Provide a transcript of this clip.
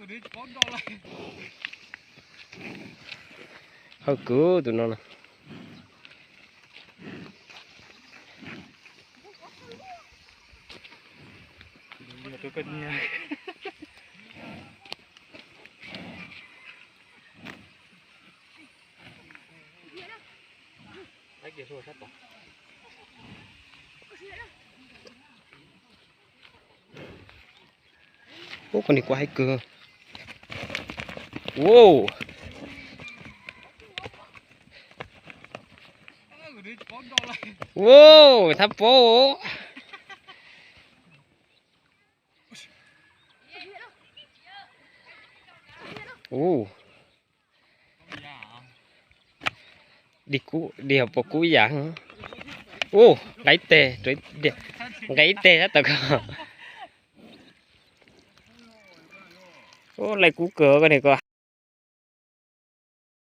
Hawb kawg tus no na. Ub, koj niag kuv hais kawg. Ua, ua, thab paub. Ua, dig kub, dig hauv paus kub ib yam. Ua, nqa ib teg, nqa ib teg tab tom ko. Ua, laij kub kawg koj niag ko.